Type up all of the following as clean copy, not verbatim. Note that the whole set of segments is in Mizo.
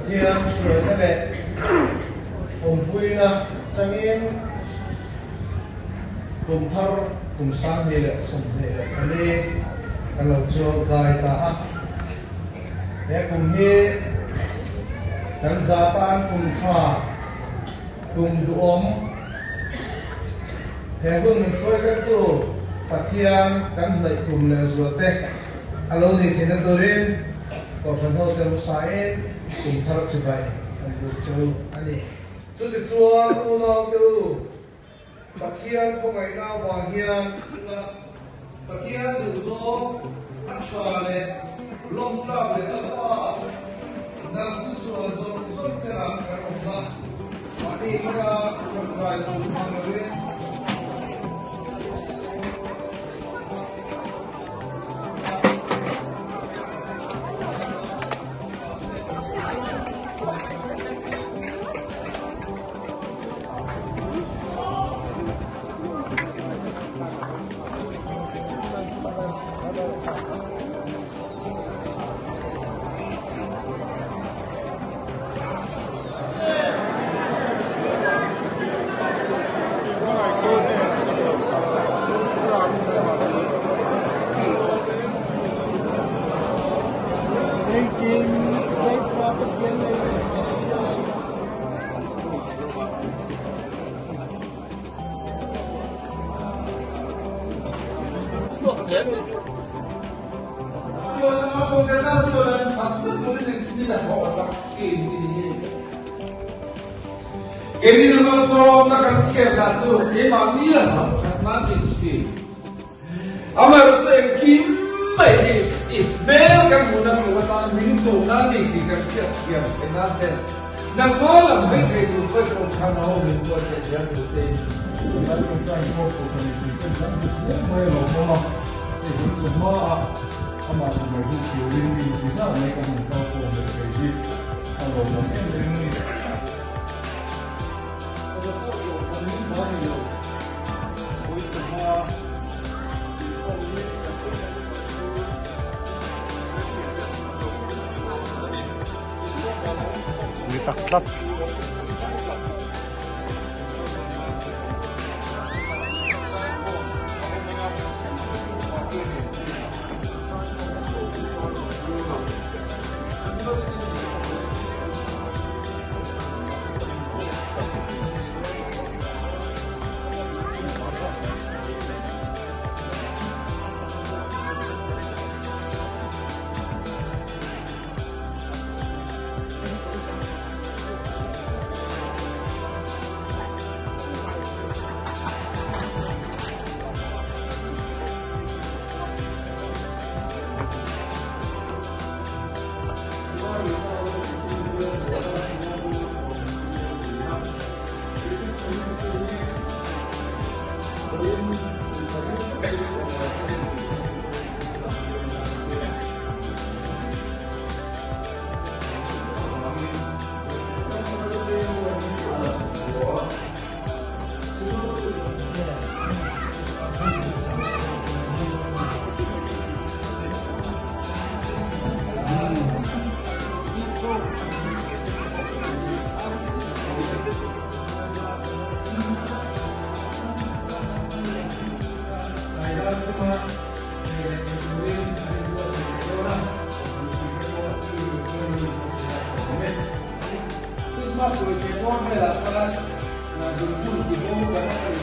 Pathian hruaina leh awmpuina changin kum thar kum 2024 kan lo chuang kai ta a. He kum hi kan za tan kum tha, kum duhawm, he hun min hruaithlengtu Pathian kan hnaih kum leh zualte a lo nih theihna turin Kohhran hote hmasain kum thar chibai kan buk che u a ni. Chutichuan unaute u, Pathian khawngaihna avang hian Pathian duhzawng a tha leh lawmtlak leh lalpa nang chu sual zawng zawng chenah kan awm a, mahni kha tawngtai tur hmang lovin. Keini malsawmna kan chhiar dan chu keimahni la hnam that nan ni thin. Amaherawhchu engkim mai hi i hmel kan hmuhna tur atan min chona ni tih kan hriat thiam theih nan ten nangmah lam hawi thei tur pawh i kawng than a awm in tuar theih zel tur che in. Tunlai pawh chuan pawh pawh kan inpui ten kan hmu hle mai a lo awm a, hei hun chu hmaah amah chimai duh turin mi inti zat mai kan han kal khawm leh thei hi a lawmawm em em a ni. Ni tak tlat. Vawiin inpahnih takin tlawmngai takin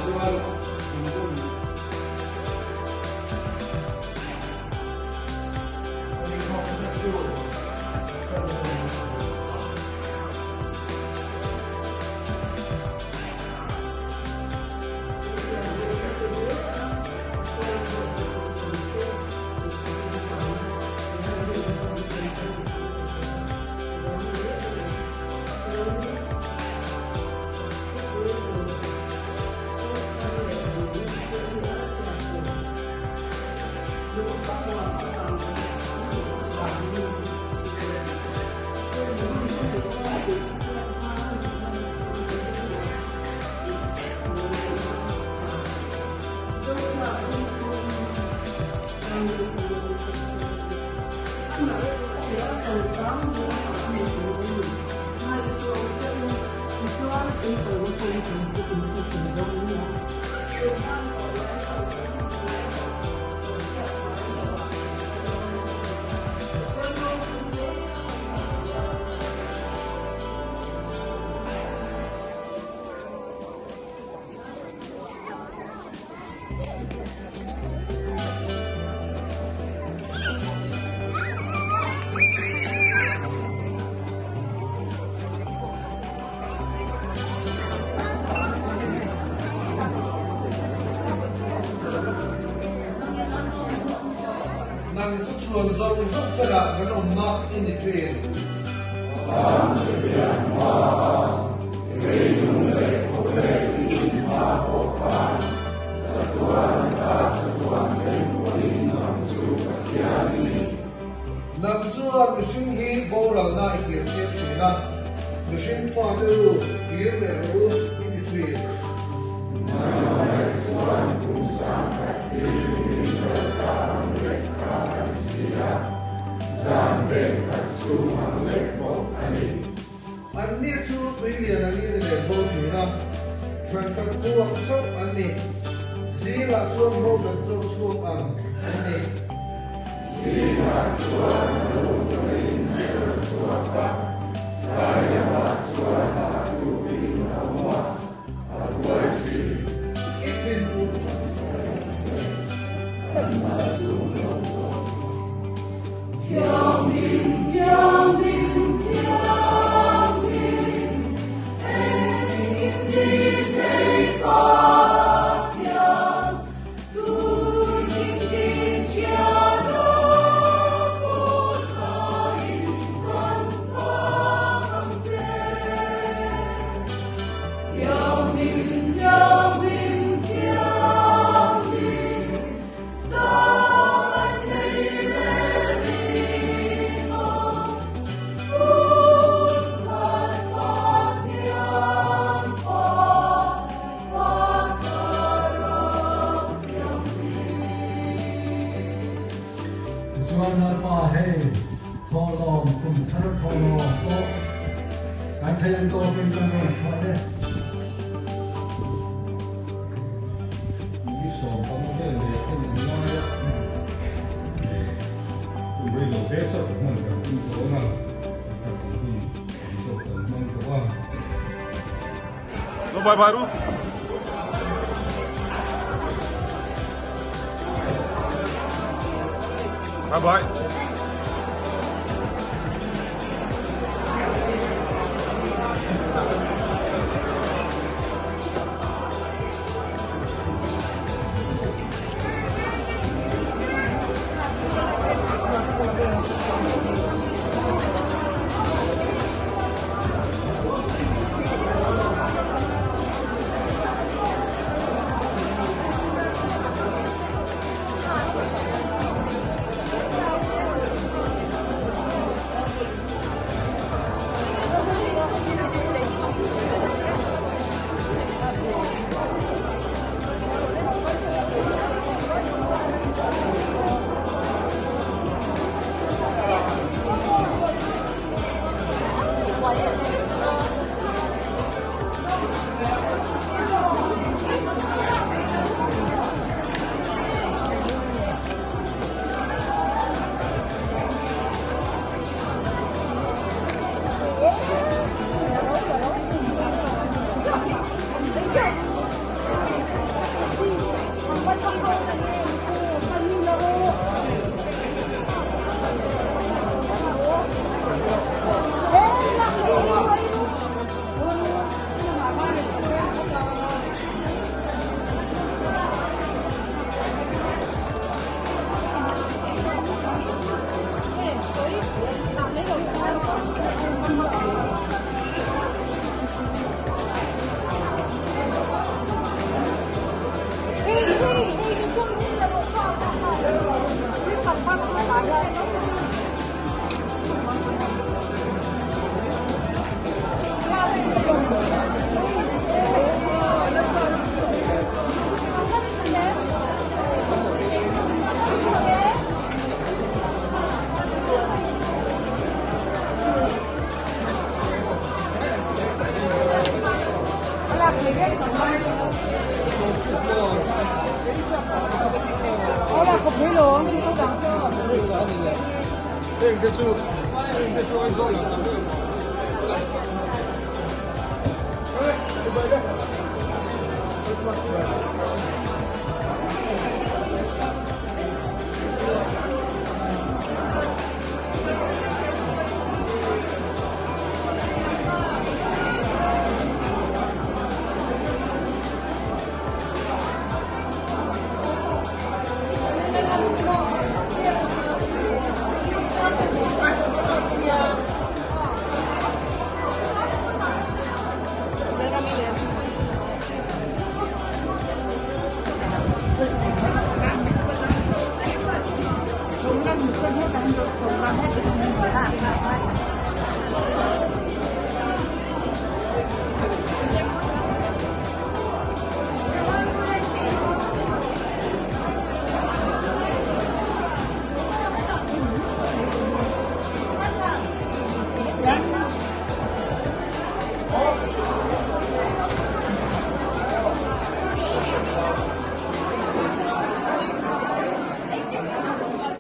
Nang chu chhuan zawng zawng cherah kan awmna i ni thin. Nang chuan mihring hi boralna i kir tir thin a, mihring fate u kir leh rawh u i ti thin. Anni chu tui lian angin i let bo thin a, ṭhan kan kuak chauh an ni. Zingah chuan ho kan cho chhuak ang an ni. I thin Tichuan Lalpa hei thawhlawm kum thar thawhlawm pawh kan theih ang tawkin kan rawn chhuah e. Ni 15 vel leh a nih laia hun rei lo te chauh hman kan tum dawn a, kan hun tam zawk kan hmang tawh a. Lo bye bye ru. Bye bye.